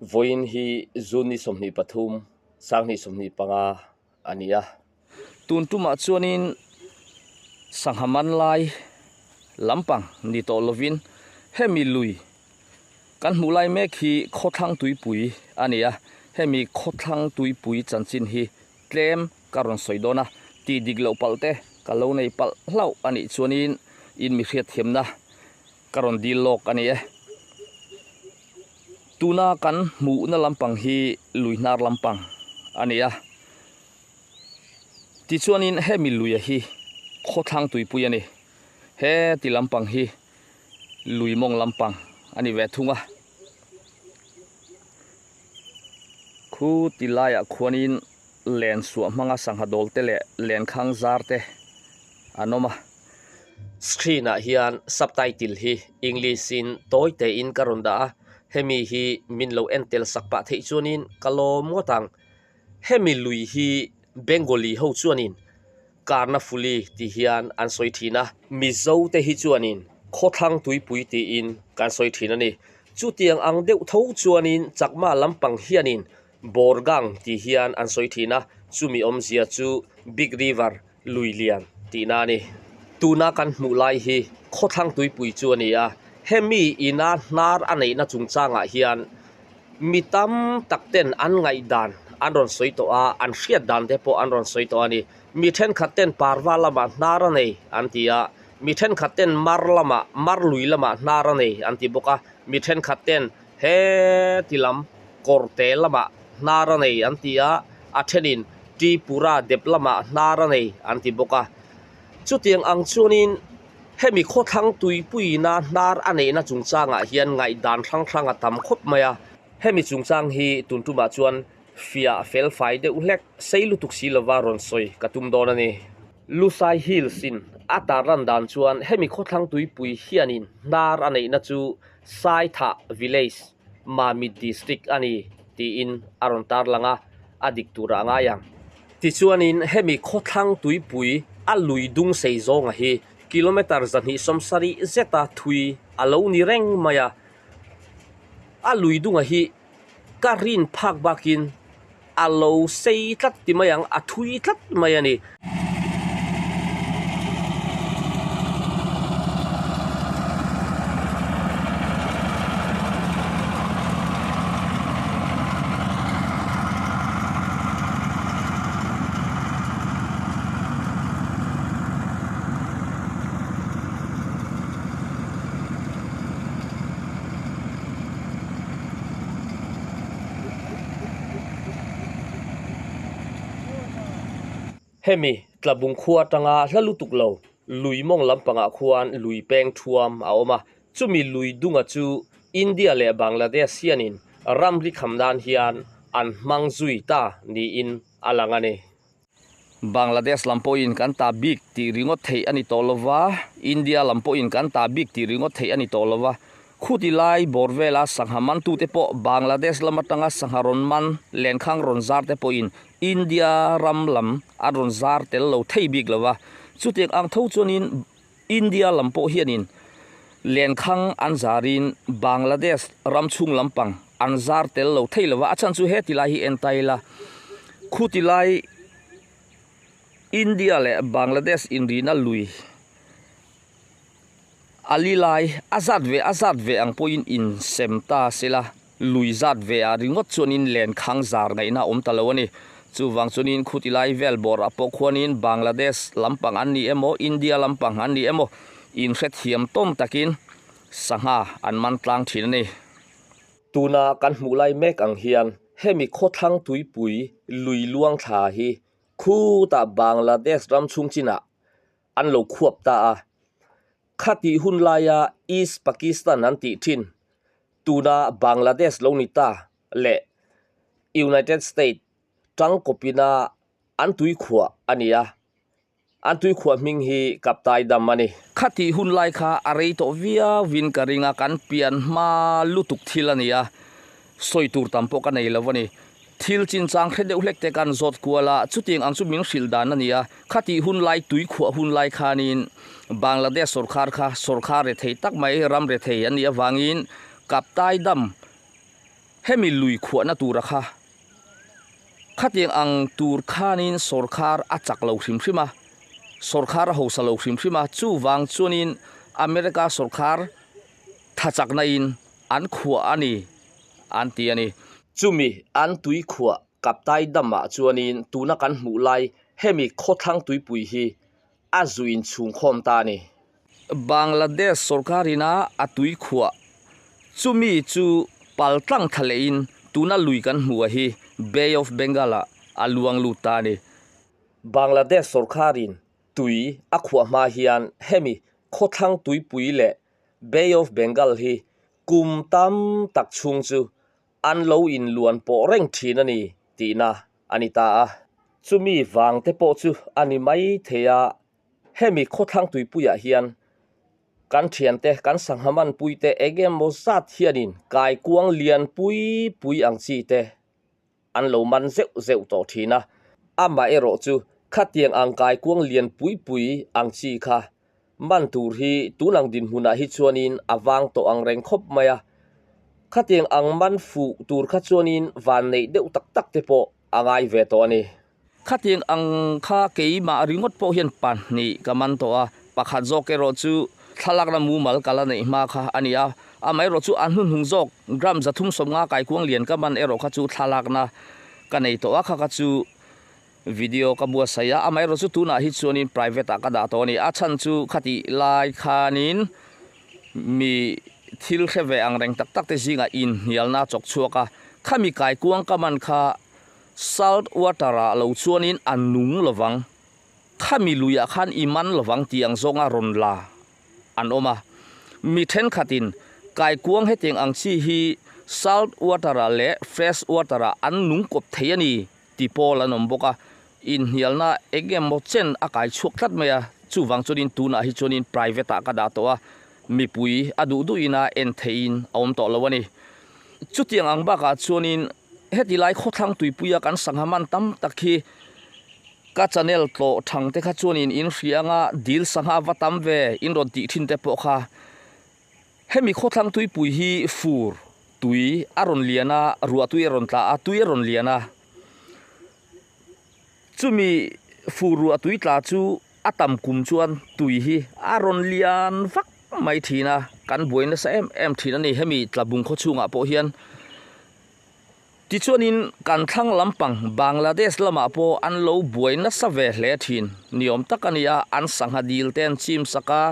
Vawiin hi June ni 23, 2025 a ni a. Tun tumah chuanin sangha man lai lampang ni tawh lovin hemi lui kan hmuh lai mek hi khawthlang tuipui a ni a, hemi khawthlang tuipui chanchin hi tlem ka rawn sawi dawn a, tih dik loh palh te ka lo nei palh hlauh a nih chuanin in mi hriatthiamna ka rawn dil lawk a ni e. Tuna kan hmuhna lampang hi lui hnar lampang a ni a, tichuanin hemi luia hi khawthlang tuipui a ni. He ti lampang hi lui mawng lampang a ni ve thung a. Khu ti laiah khuanin len suah hmanga sangha dawl te leh lenkhang zar te an awm a. Screen ah hian subtitle hi English in tawi tein ka rawn dah a, hemi hi min lo en tel sak pah theih chuanin ka lawm ngawt ang. Hemi lui hi Bengali ho chuanin Karnaphuli tih hian an sawi thin a. Mizo te hi chuanin Khawthlang Tuipui tiin kan sawi thin a ni. Chutiang ang deuh tho chuanin Chakma lampang hianin Borgang tih hian an sawi thin a, chumi awmzia chu Big River, Lui Lian tihna a ni. Tuna kan hmuh lai hi Khawthlang Tuipui chu a ni a, hemi ina hnar a neihna chungchangah hian mi tam tak ten an ngaihdan an rawn sawi tawh a, an hriat dan te pawh an rawn sawi tawh a ni. Mi thenkhat ten parva lamah hnar a nei an ti a, mi thenkhat ten mar lamah, mar lui lamah hnar a nei an ti bawk a, mi thenkhat ten Heti lam kawrte lamah hnar a nei an ti a, a thenin Tripura dep lamah hnar a nei an ti bawk a. Chutiang ang chuanin hemi khawthlang tuipuina hnar a neihna chungchangah hian ngaihdan hrang hrang a tam khawp mai a. Hemi chungchang hi tun tumah chuan fiah fel fai deuh hlek sei lutuk si lova rawn sawi ka tum dawn a ni. Lusai Hills in a tarlan dan chuan hemi khawthlang tuipui hianin hnar a neihna chu Saithah Village, Mamit District a ni tiin a rawn tarlang a, a dik turah a ngai ang. Tichuanin hemi khawthlang tuipui a lui dung sei zawnga hi kilometre 270 zeta thui a lo ni reng mai a, a lui dunga hi ka rin phak bakin a lo sei tlat ti mai ang, a thui tlat mai a ni. Hemi Tlabung khua atanga hla lutuk lo lui mawng lampangah khuan lui peng thuam a awm a, chumi lui dunga chu India leh Bangladesh hianin ramri kham nan hian an hmang zui ta niin a lang a ni. Bangladesh lam pawhin kan ta bik tih ringawt theih a ni tawh lo va, India lam pawhin kan ta bik tih ringawt theih a ni tawh lo va. Khuti lai bawr vela sangha mantute pawh Bangladesh lam atanga sangha rawn man, lenkhang rawn zar te pawhin India ram lam an rawn zar tel lo thei bik lo va. Chutiang ang tho chuanin India lam pawh hianin lenkhang an zarin Bangladesh ram chhung lampang an zar tel lo thei lo va, a chhan chu heti lai hi en ta ila, khuti lai India leh Bangladesh inrina lui a li lai a zat ve a zat ve ang pawhin insem ta sela. Lui zat ve ah ringawt chuanin lenkhang zar ngaihna a awm ta lo a ni. Chuvang chuanin khuti lai vel bawrah pawh khuanin Bangladesh lampang an ni emaw India lampang an ni emaw inhrethiam tawm takin sangha an man tlang thin a ni. Tuna kan hmuh lai mek ang hian hemi khawthlang tuipui lui luang thla hi khutah Bangladesh ram chhung chinah an lo khuap ta a. Khatih hun laia East Pakistan an tih thin Tuna Bangladesh lo ni ta leh United State tangkawpina an tuikhuah a ni a, an tuikhuah hming hi Kaptai Dam a ni. Khatih hun lai kha a rei tawh viauin ka ring a, kan pian hma lutuk thil a ni a, sawi tur tam pawh ka nei lo a ni. Thil chinchang hre deuh hlek te kan zawt kual a, chutiang ang chu min hrilh dan a ni a, khatih hun lai tuikhuah hun lai khanin Bangladesh sawrkhar kha sawrkhar rethei tak mai ram rethei an nih avangin Kaptai Dam Hemi lui khuahna tura kha khatiang ang tur khanin sawrkhar a chak lo hrim hrim a, sawrkhar a hausa lo hrim hrim a, chuvang chuanin America sawrkhar tha chakna in an khuah a ni an ti a ni. Chumi an tui khuah Kaptai Dam ah chuanin tuna kan hmuh lai hemi khawthlang tuipui hi a zu inchhung khawm ta a ni. Bangladesh sorkar ina a tui khuah chumi chu pal tlang thla lehin tuna lui kan hmuh a hi Bay of Bengal ah a luang lut ta a ni. Bangladesh sorkar in tui a khuah hma hian hemi khawthlang tuipui leh Bay of Bengal hi kum tam tak chhung chu an lo inluan pawh reng thin a ni tihna a ni ta a. Chumi vang te pawh chu a ni mai thei a, hemi khawthlang tuipuiah hian kan thiante, kan sangha manpuite eng emaw zat hianin kaikuang lian pui pui ang chi te an lo man zeuh zeuh tawh thin a. Amaherawh chu khatiang ang kaikuang lian pui pui ang chi kha Man tur hi tun ang dinhmunah hi chuanin a vang tawh ang reng khawp mai a. Khatiang ang man fuh tur kha chuanin van neih deuh tak tak te pawh a ngai ve tawh a ni. Khatiang ang kha keimah ringawt pawh hian pahnih ka man tawh a, pakhat zawk erawh chu thlalakna mumal ka la neih hma kha a ni a. Amaherawh chu a hnuhnung zawk gram 350 kaikuang lian ka man erawh kha chu thlalakna ka nei tawh a, kha kha chu Video ka buatsaih a, amaherawh chu tunah hi chuanin private ah ka dah tawh a ni. A chhan chu khatih lai khanin mi thil hre ve ang reng tak tak te zingah inhnialna a chawk chhuak a, khami kaikuang ka man kha salt water ah lo chuanin a nung lovang, khami luiah khan i man lovang tih ang zawnga rawn la an awm a. Mi thenkhatin kaikuang hetiang ang chi hi salt water ah leh fresh water ah an nung kawp thei a ni. Ti pawl an awm bawk a, inhnialna eng emaw chen a kai chhuak tlat mai a, chuvang chuanin tunah hi chuanin private ah ka dah tawh a, mipui a duh duhin a en theihin a awm tawh lo a ni. Chutiang ang bakah chuanin heti lai khawthlang tuipuia kan sangha man tam tak hi ka channel tlawh thang te kha chuanin in hria anga dil sangha va tam ve in rawn tih thin te pawh kha Hemi khawthlang tuipui hi fur tui a rawn lian a, ruah tui a rawn tla a, tui a rawn lian a. Chumi fur ruah tui tla chu a tam kum chuan tui hi a rawn lian vak mai thin a, kan buai nasa em em thin a ni hemi tlabung khaw chhungah pawh hian. Tichuanin kan thlang lampang Bangladesh lamah pawh an lo buai nasa ve hle thin ni awm tak a ni a, an sangha dil te an chim sak a,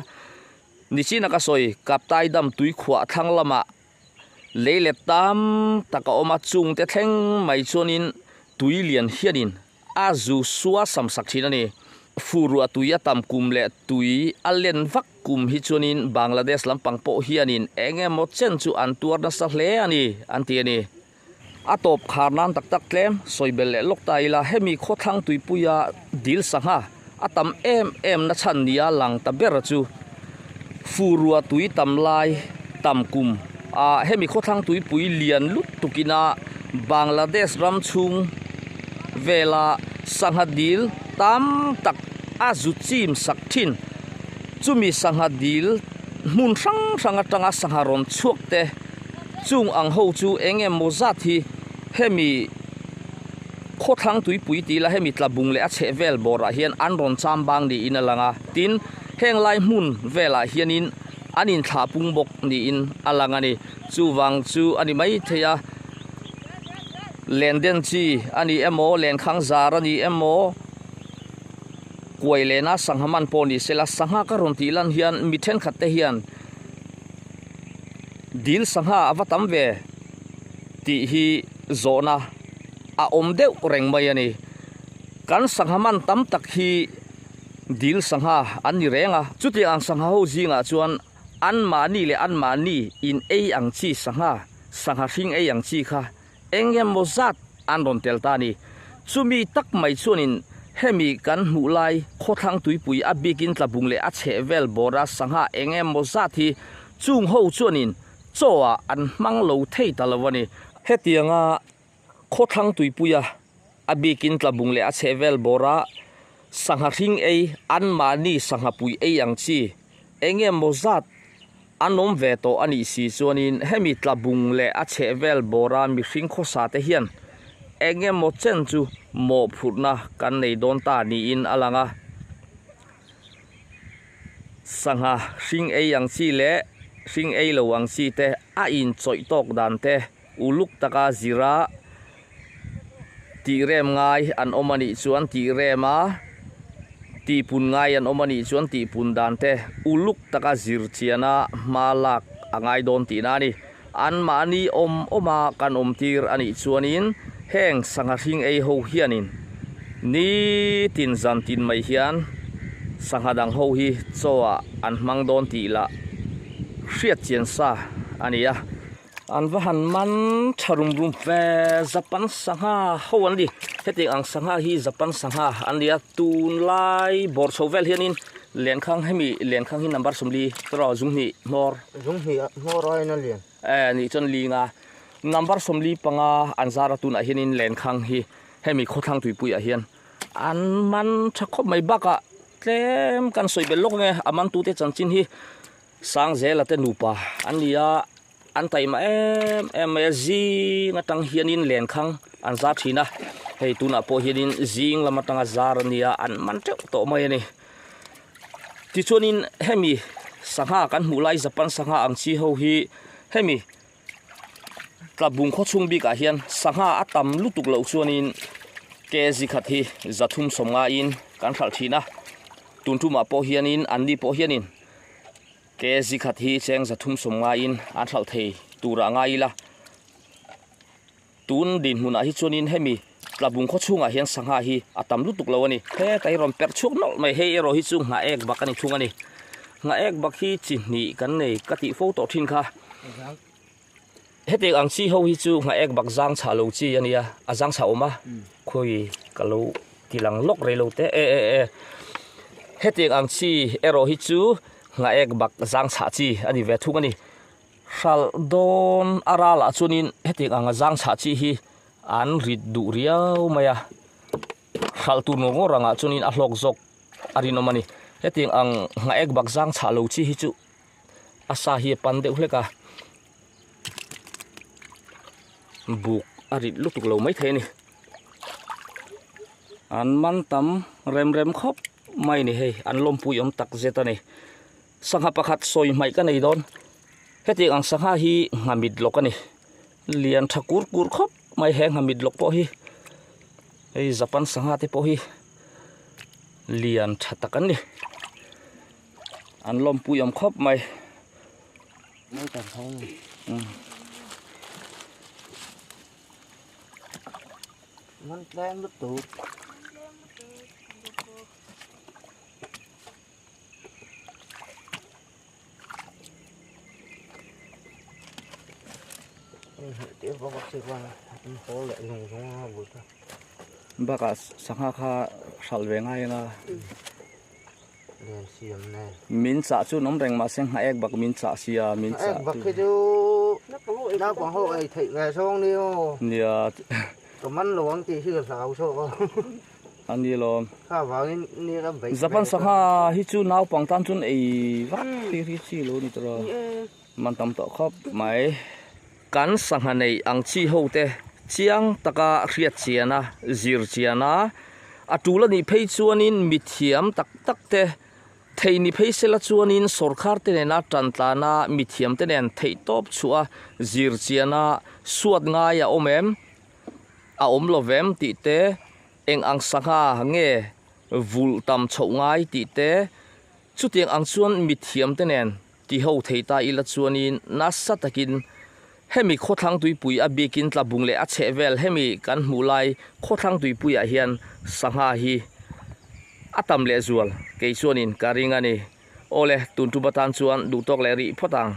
Nichina ka sawi, Kaptai dam tuikhuah thlang lamah lei let tam tak a awm a, chungte thleng mai chuanin tui lian hianin a zu sua sam sak thin a ni. Furua tui a tam kum leh tui a len vak kum hi chuanin Bangladesh lampang pawh hianin eng emaw chen chu an tuar nasa hle a ni, an ti a ni. A tawp khar nan tak tak tlem sawi belh leh lawk ta ila, hemi khawthlang tuipuia dil sangha a tam em em na chhan nia lang ta ber chu furua tui tam lai tam kum a hemi khawthlang tuipui lian lut tukina Bangladesh ram chhung vela sangha dil tam tak a zu chim sak thin. Chumi sangha dil hmun hrang hrang atanga sangha rawn chhuak te Chung ang ho chu eng emaw zat hi hemi khawthlang tuipui tih ila hemi tlabung leh a chheh vel bawrah hian an rawn cham bang niin a lang a, tin heng lai hmun velah hianin an inthlah pung bawk niin a lang a ni. Chuvang chu a ni mai thei a, len den chi a ni emaw, lenkhang zar a ni emaw, kuai lena sangha man pawh ni sela, sangha ka rawn tih lan hian mi thenkhat te hian Dil sangha a va tam ve tih hi zawhna a awm deuh reng mai a ni. Kan sangha man tam tak hi dil sangha an ni reng a, chutiang ang sangha ho zingah chuan anmahni leh anmahni in ei ang chi sangha, sangha hring ei ang chi kha Eng emaw zat an rawn tel ta a ni. Chumi tak mai chuanin hemi kan hmuh lai khawthlang tuipui a bikin tlabung leh a chheh vel bawra sangha eng emaw zat hi chung ho chuanin chaw ah an hmang lo thei ta lo a ni. Hetianga khawthlang tuipuia a bikin tlabung leh a chheh vel bawra sangha hring ei anmahni sangha pui ei ang chi eng emaw zat. An awm ve tawh a nih si chuanin hemi tlabung leh a chhehvel bawra mihring khawsa te hian eng emaw chen chu mawhphurhna kan nei dawn ta niin a lang a. Sangha hring ei ang chi leh hring ei lo ang chi te a inchawih tawk dan te uluk taka zira Tihrem ngai an awm a nih chuan tihrem a, tihpun ngai an awm a nih chuan tihpun dan te uluk taka zir chiana hma lak a ngai dawn tihna a ni. Anmahni awm awma kan awm tir a nih chuanin heng sangha hring ei ho hianin nitin zan tin mai hian sangha dang ho hi chaw ah an hmang dawn tih lah hriat chian sa a ni a. An va han man tha rum rum ve Japan sangha ho an ni hetiang ang sangha hi Japan sangha an ni a tunlai bawr chho vel hianin lenkhang hemi lenkhang hi number 40 erawh zunghnih hmawr zunghnih hmawr aiin a lian eh nih chuan linga number 45 an zar a tunah hianin lenkhang hi hemi khawthlang tuipuiah hian an man tha khawp mai bakah tlem kan sawi belh lawk ange a man tute chanchin hi. Sangzela te nupa an ni a, an taima em em mai a, zing atang hianin lenkhang an zar thin a, hei tunah pawh hianin zing lam atanga zar a nia an man teuh tawh mai a ni. Tichuanin hemi sangha kan hmuh lai Japan sangha ang chi ho hi hemi Tlabung khawchhung bikah hian sangha a tam lutuk loh chuanin kg khat hi 350 in kan hralh thin a, tun tumah pawh hianin anni pawh hianin kg khat hi cheng 350 in an hralh thei turah ngai ila. Tun dinhmunah hi chuanin hemi Tlabung khawchhungah hian sangha hi a tam lutuk lo a ni. Heta hi rawn perh chhuak nawlh mai, hei erawh hi chu nghah ek bak a ni thung a ni. Nghah ek bak hi chi hnih kan nei ka tih fo tawh thin kha. Hetiang ang chi ho hi chu nghah ek bak zang chhah lo chi a nia, a zang chhah awm a, khawi ka lo ti lang lawk rei lo te e e e. Hetiang ang chi erawh hi chu nghah ek bak zang chhah chi a ni ve thung a ni. Hralh dawn a ralah chuanin hetiang anga zang chhah chi hi an rit duh riau mai a, hralh tur ngawr ngawr angah chuanin a hlawk zawk a rinawm a ni. Hetiang ang nghaek bak zang chhah lo chi hi chu a sa hi a pan deuh hlek a, buk a rit lutuk lo maithei a ni. An man tam rem rem khawp mai a ni hei, an lawmpui awm tak zet a ni. Sangha pakhat sawi hmaih ka nei dawn. Hetiang ang sangha hi nghamit lawk a ni. Lian tha kur kur khawp mai he nghamit lawk pawh hi. Hei Japan sangha te pawh hi lian tha tak an ni. An lawmpui awm khawp mai. Man tlem lutuk. Bakah sangha kha hralh ve ngai anga min chah chu an awm reng mahse ngha ek bak min chah sia min chah bak khi chu naupang ho ei theih ve zawng ni aw nia ka man lo ang tih hi ka hlau zawk a. A ni lawm. Kha vangin ni ram beih Japan sangha hi chu naupang tan chuan ei vak tir hi chi lo ni tawh man tam tawh khawp mai. Kan sangha neih ang chi ho te chiang taka hriat chian a, zir chian a, a tul a nih phei chuanin mithiam tak tak te thei ni phei sela chuanin sawrkhar te nena tan tlana mithiam te nen theihtawp chhuah a, zir chian a, suat ngai a awm em? A awm lo vem tih te, eng ang sangha nge vulh tam chhoh ngai tih te, chutiang ang chuan mithiam te nen ti ho thei ta ila chuanin nasa takin hemi khawthlang tuipui a bikin tlabung leh a chheh vel hemi kan hmuh lai khawthlang tuipuiah hian sangha hi a tam leh zual kei chuanin ka ring a ni. Awle, tun tum atan chuan duhtawk leh rih phawt ang.